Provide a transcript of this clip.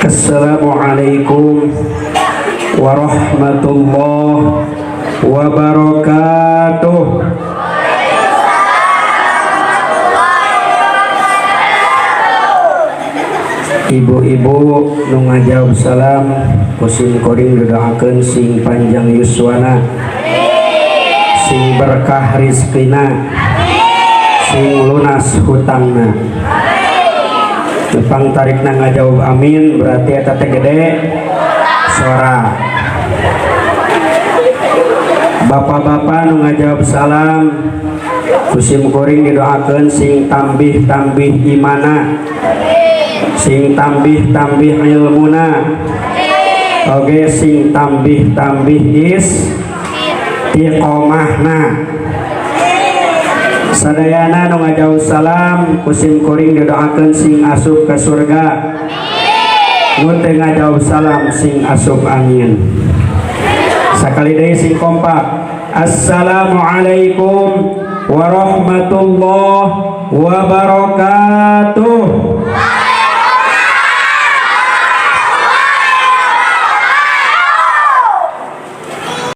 Assalamualaikum warahmatullahi wabarakatuh. Ibu-ibu nu ngajawab salam, ku sim kuring didoakeun sing panjang yuswana, sing berkah rizkina, sing lunas hutangna. Jepang tarikna ngajawab amin, berarti eta teh gede sora. Bapak-bapak nu ngajawab salam, ku sim kuring didoakeun sing tambih-tambih imana, sing tambih-tambih ilmuna, oge sing tambih-tambih istiqomahna. Sadayana nu ngajawab salam, ku sim kuring didoakeun sing asup ka surga. Nu teu ngajawab salam sing asup angin. Sakali deui sing kompak. Assalamualaikum warahmatullahi wabarakatuh.